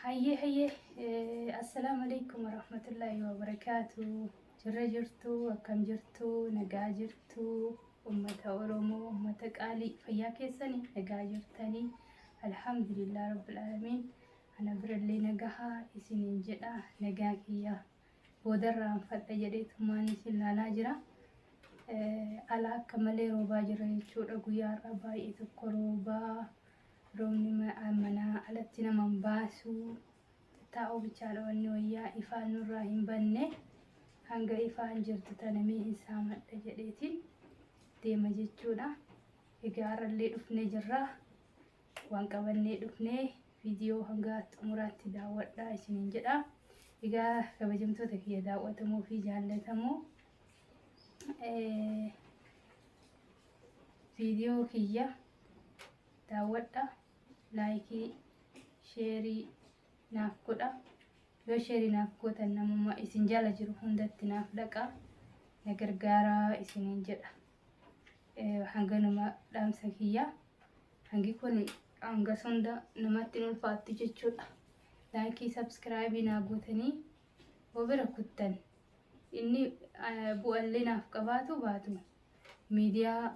Hayyee hayyee, assalaamu alaikum warahmatullaahi wabarakaatu. Jirra jirtu, akkam jirtu, nagaa jirtu, ummata Oromoo, ummata qaalii, fayyaa keessanii, nagaa jirtanii? Alhamdulillah rabbil aalamiin. Ana birallee nagahaa isiniin jedha. Nagaa kiyya boodarraan fadha jedheetumaan isin laalaa jira. Ala akka malee roobaa jira jechuudha. Guyyaa har'aa baay'ee tokko roobaa. Roobni manaa alatti nama hin baasu. Taa'uu bichaadha wanni wayyaa, ifaan nurraa hin banne. Hanga ifaan jirtu tana mee hin saamadha jedheetiin deema jechuudha. Egaa har'allee dhufnee jirra. Waan qabannee dhufnee viidiyoo hanga xumuraatti daawwadhaa isiniin jedha. Egaa kabajamtoota kiyya daawwatamoo fi jaallatamoo, viidiyoo kiyya daawwadha, laayikii, sheerii naaf godha. Yoo sheerii naaf gootan namuma isin jala jiru hundatti naaf dhaqa, na gargaaraa isiniin jedha. Hanganuma dhaamsa kiyya. Hangi kun hanga hunda namatti hin ulfaattu jechuudha. Laayikii, sabskiraayibii naa gootanii yoo bira kuttan inni bu'allee naaf qabaatu baatu miidiyaa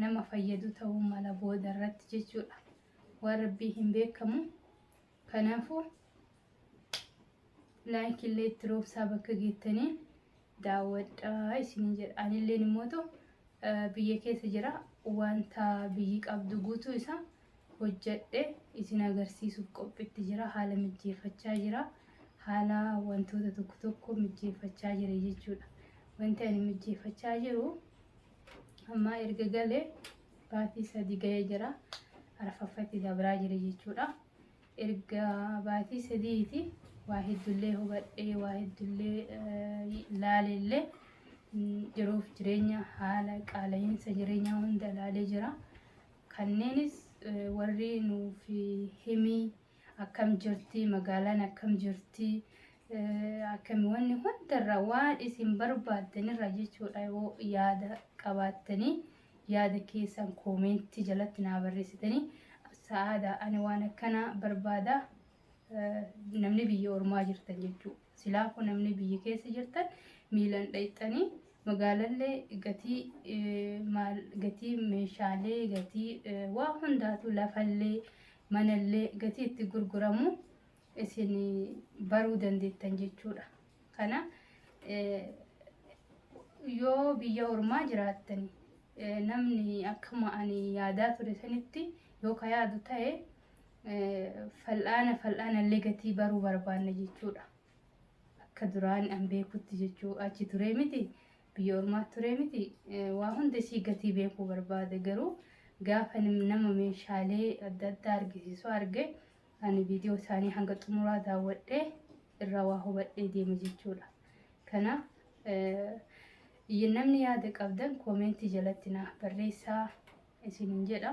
nama fayyadu ta'uu mala booda irratti jechuudha. Waan rabbii hin beekamu. Kanaafuu laayikii illee itti roobsaa, bakka geettanii daawwadhaa isiniin jedha. Anilleen immoo biyya keessa jira. Wanta biyyi qabdu guutuu isaa hojjedhe isin agarsiisuuf qophiitti jira. Haala mijjeeffachaa jira. Haala wantoota tokko tokko mijjeeffachaa jira jechuudha. Wanti ani mijjeeffachaa jiru amma erga galee baatii 3 ga'ee jira. Arfaffatti dabraa jira jechuudha. Erga baatii 3ti waa hedduullee hubadhee, waa hedduullee laaleellee, jiruuf jireenya, haala qaala'iinsa jireenyaa hunda laalee jira. Kanneenis warri nuuf himii, akkam jirti magaalaan, akkam jirti, akkami wanni hundarra, waan isin barbaaddanirra jechuudha. Yoo yaada qabaattanii yaada keessan koomentii jalatti naa barreessitanii, sa'aada ani waan akkana barbaada, namni biyya ormaa jirtan jechuudha. Silaafuu namni biyya keessa jirtan miilan dhayxanii magaalallee gatii maal, gatii meeshaalee, gatii waa hundaatu, lafallee manallee gatii itti gurguramu isin baruu dandeettan jechuudha. Kana yoo biyya ormaa jiraattan namni akkuma ani yaadaa ture sanitti yoo ka yaadu ta'e, fal'aana fal'aanallee gatii baruu barbaanna jechuudha. Akka duraan an beekutti jechuu, achi turee miti, biyya ormaa turee miti, waa hunda isii gatii beekuu barbaade. Garuu gaafa nama meeshaalee adda addaa argisiisu arge, ani viidiyoo isaanii hanga xumuraa daawwadhee irraa waa hubadhee deema jechuudha. Kanaaf namni yaada qabdan koomentii jalatti naaf barreessaa isiniin jedha.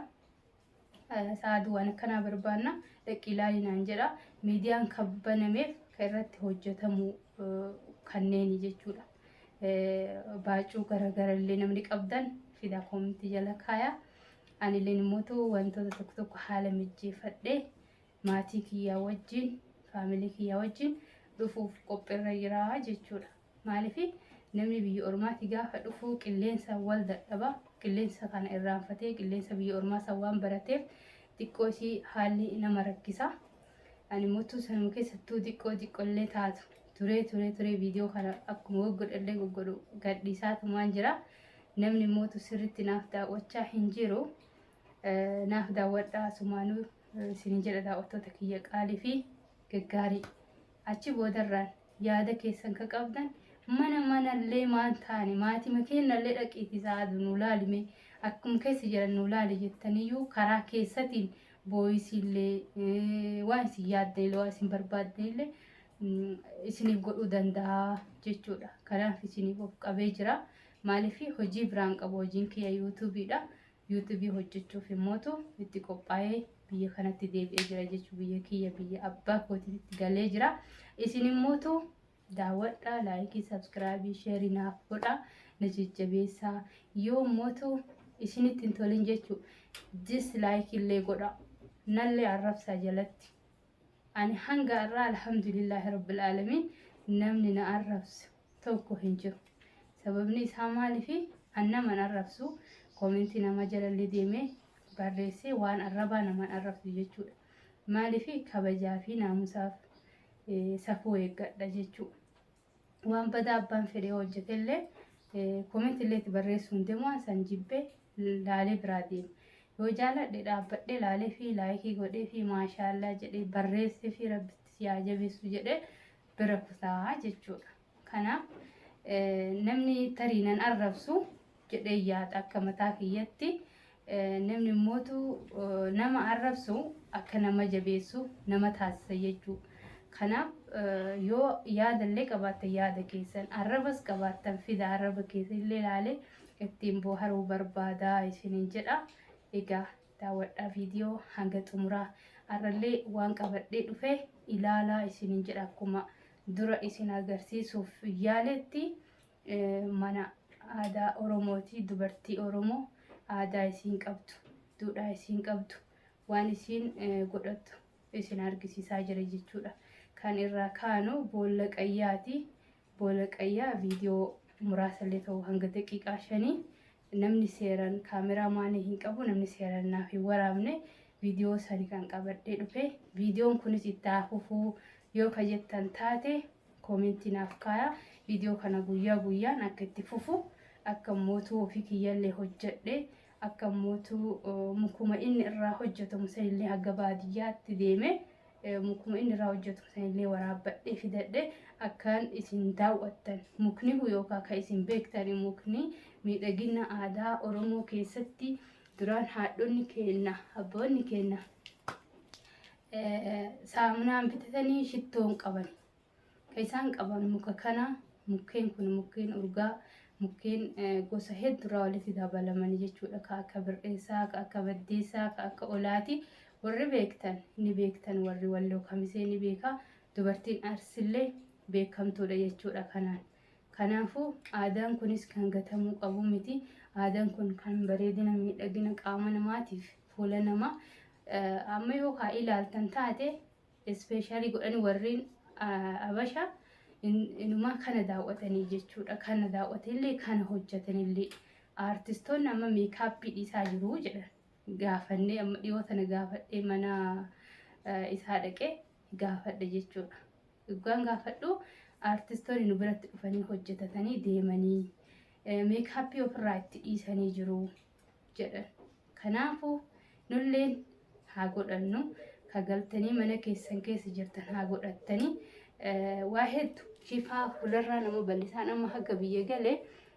Sa'aaduu, waan akkanaa barbaanna, dhaqii ilaali naan jedha. Miidiyaan kan banameef kan irratti hojjetamu kanneeni jechuudha. Baacuu garagarallee namni qabdan fidaa koomentii jala kaayaa. Anilleen immoo wantoota tokko tokko haala mijjeeffadhee maatii kiyyaa wajjin, faamilii kiyyaa wajjin dhufuuf qophiirra jira jechuudha. Maaliif, namni biyya ormaati gaafa dhufu qilleensa wal dadhaba. Qilleensa kana irraanfatee, qilleensa biyya ormaa san waan barateef xiqqoo isii haalli nama rakkisa. Ani immoo sanuma keessattuu xiqqoo xiqqoollee taatu turee turee turee viidiyoo kana akkuma goggodhallee goggodhu gadhiisaatumaan jira. Namni immoo sirriitti naaf daawwachaa hin jiru. Naaf daawwadhaa sumaanuu isin jedha, daawwattoota kiyya qaalii fi gaggaarii. Achi boodarraan yaada keessan ka qabdan, mana manallee maan taane, maatima keenyallee dhaqiitii sa'aadu nu laalime, akkuma keessa jiran nu laali jettaniyyuu, karaa keessatiin booyisiillee waan isin yaaddanillee, waan isin barbaaddanillee isiniif godhuu danda'a jechuudha. Kanaaf isiniif of qabee jira. Maaliif, hojii biraan qabu, hojiin kiyya yuutuubiidha. Yuutuubii hojjechuuf immootu itti qophaa'ee biyya kanatti deebi'ee jira jechuudha. Biyya kiyya, biyya abbaa kootiitti galee jira. Isin immootu daawwadhaa, laayikii, sabskiraabii, sheerii naaf godhaa, na jajjabeessaa. Yoo immootu isinitti hin tolin jechuu, dislaayikii illee godhaa. Nallee arrabsaa jalatti. Ani hanga har'aa alhamdulillaahi rabbil aalamiin namni na arrabsu tokko hin jiru. Sababni isaa maaliifi an nama hin arrabsu koomentii nama jalallee deemee barreessee waan arrabaa nama hin arrabsu jechuudha. Maaliifi kabajaa fi naamusaaf safuu eeggadha jechuudha. Waan badaa abbaan fedhe hojjetellee koomentii illee itti barreessuu hin deemu waan san jibbee laalee biraa deema. Yoo jaaladhe dhaabbadhee laalee fi laayikii godhee fi maashaallaa jedhee barreessee fi rabbitti si haa jabeessu jedhee bira kutaa jechuudha. Kanaaf namni tarii nan arrabsu jedhee yaada akka mataa kiyyatti namni immootu nama arrabsu akka nama jabeessu nama taasisa jechuudha. Kanaaf yoo yaadallee qabaattan yaada keessan arrabas qabaattan fida arraba keessan illee ilaalee ittiin booharuu barbaadaa isiniin jedha. Egaa daawwadhaa viidiyoo hanga xumuraa har'allee waan qabadhee dhufe ilaalaa isiniin jedha akkuma dura isin agarsiisuuf yaaletti mana aadaa Oromooti dubartii Oromoo aadaa isiin qabdu duudhaa isiin qabdu waan isiin godhattu isin argisiisaa jira jechuudha. Kan irraa kaanu boolla qayyaati. Boolla qayyaa viidiyoo muraasallee ta'u hanga daqiiqaa 5 namni seeran kaameraa maanii hin qabu namni seeran naaf hin waraabne viidiyoo sani kan qabadhee dhufe viidiyoon kunis itti haa fufuu yoo ka jettan taate koomentii naaf kaaya viidiyoo kana guyyaa guyyaan akka itti fufu akka mootuu ofii kiyyallee hojjedhe akka mootuu mukuma inni irraa hojjetamu sanillee haga baadiyyaatti deeme mukuma inni irraa hojjetu sanillee waraabbadhee fidadhe akkaan isin daawwattan mukni kun yookaan kan isin beektan mukni miidhagina aadaa Oromoo keessatti duraan haadhonni keenna abboonni keenna saamunaan bitatanii shittoon qaban Kan isaan qaban muka kana mukkeen kun mukkeen urgaa mukkeen gosa hedduurraa walitti dabalamanii jechuudha. Ka akka bir'eessaa, ka akka baddeessaa, ka akka olaati. Warri beektan ni beektan warri walloo kamisee ni beeka. Dubartiin arsillee beekamtuudha jechuudha kanaan. Kanaafuu aadaan kunis kan gatamuu qabu miti. Aadaan kun kan bareedina miidhagina qaama namaatiif fuula namaa amma yoo kaa ilaaltan taate ispeeshaalii godhanii warreen abasha inumaa kana daawwatanii jechuudha. Kana daawwatanillee kana hojjetanillee aartistoonni amma meekaappii dhiisaa jiru jedhan gaafannee amma dhiyoo tana gaafadhee mana isaa dhaqee gaafadhe jechuudha. Dhugaan gaafadhu aartistoonni nu biratti dhufanii hojjetatanii deemanii meekaappii ofirraa itti dhiisanii jiru jedhan. Kanaafuu nulleen haa godhannu ka galtanii mana keessan keessa jirtan haa godhattanii waa hedduu shifaa fuularraa nama bal'isaan amma haga biyya galee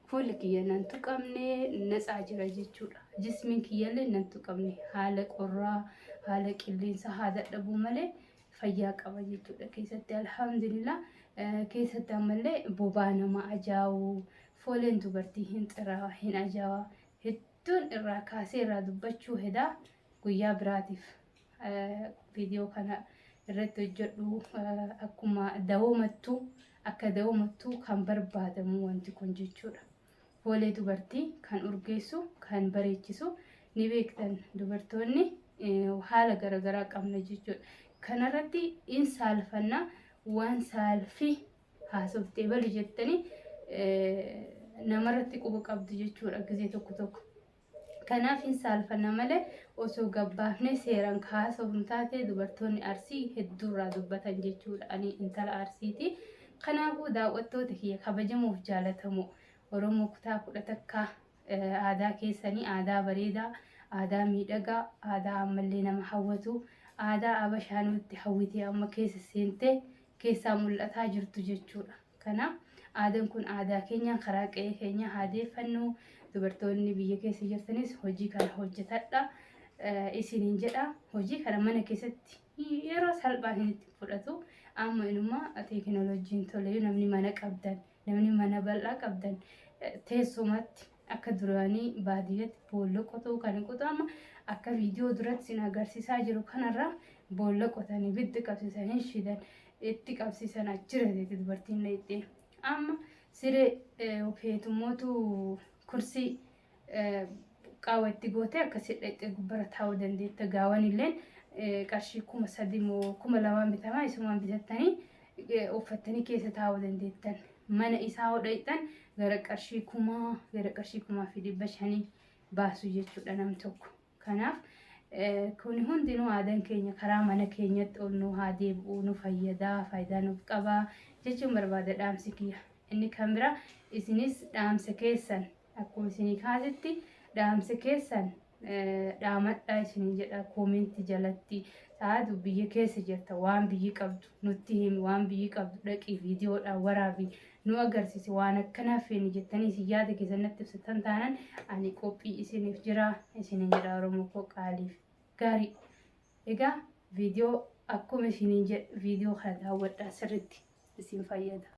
fuulli kiyya nan tuqamne natsaa jira jechuudha. Jismiin kiyyallee nan tuqamne haala qorraa haala qilleensaa haa dadhabuu malee fayyaa qaba jechuudha. Keessatti alhamdulillah keessatti ammallee bobaa nama ajaa'u fooleen dubartii hin xiraa hin ajaa'u hedduun irraa kaasee irraa dubbachuu hedaa guyyaa biraatiif viidiyoo kana irratti hojjedhu akkuma dawoomattuu akka dawoomattuu kan barbaadamu wanti kun jechuudha. Foolee dubartii kan urgeessu kan bareechisu ni beektan dubartoonni haala garaagaraa qabna jechuudha. Kanarratti in saalfanna waan saalfii haasoftee balu jettanii namarratti quba qabdu jechuudha gizee tokko tokko. Kanaaf hin saalfanna malee osoo gabbaafnee seeraan kaasofnu taate dubartoonni Arsii hedduurraa dubbatan jechuudha. Ani intala Arsiiti. Kanaafuu daawwattoota kiyya kabajamuuf jaalatamoo Oromoo kutaa 11 aadaa keessanii aadaa bareedaa, aadaa miidhagaa, aadaa ammallee nama hawwatu, aadaa Abashaa nutti hawwitee amma keessa seentee keessaa mul'ataa jirtu jechuudha. Kanaaf aadaan kun aadaa keenya karaa qe'ee keenya haa deeffannu. Dubartoonni biyya keessa jirtanis hojii kana hojjetadha. Isiniin jedha hojii kana mana keessatti yeroo salphaan hin itti fudhatu. Amma inumaa teekinooloojiin tolee namni mana qabdan namni mana bal'aa qabdan teessumatti akka duraanii baadiyyatti boolla qotuu kan hin qotu amma akka viidiyoo duratti isin agarsiisaa jiru kanarraa boolla qotanii ibidda qabsiisanii shidan itti qabsiisan achirra teetti dubartiin dheexxee amma siree feetummootu kursii qaawwa itti gootee akkasi dheexxee gubbara taa'uu dandeetta gaawan illeen Qarshii 3000 moo 2000n bitamaa, isumaan bitattanii uffattanii keessa taa'uu dandeettan. Mana isaa yoo dhaqxan gara qarshii 1000, gara qarshii 1500 baasu jechuudha nam tokko. Kanaaf kun hundinuu aadaan keenya karaa mana keenyatti ol nu haa deebi'u, nu fayyadaa, faayidaa nuuf qabaa jechuun barbaada dhaamsi kiyya. Inni kan biraa, isinis dhaamsa keessan akkuma isinii kaasetti dhaamsa keessan dhaamadhaa isiniin jedha comment jalatti. Saadu, biyya keessa jirta, waan biyyi qabdu nutti himi, waan biyyi qabdu dhaqii viidiyoodhaan waraabi nu agarsiisi, waan akkanaa feene jettanii isin yaada keessan natti ibsatan taanan ani qophii isiniif jira isiniin jedha, Oromoo koo qaaliif gaarii. Egaa viidiyoo akkuma isiniin jedhe viidiyoo kana daawwadhaa, sirritti isin fayyada.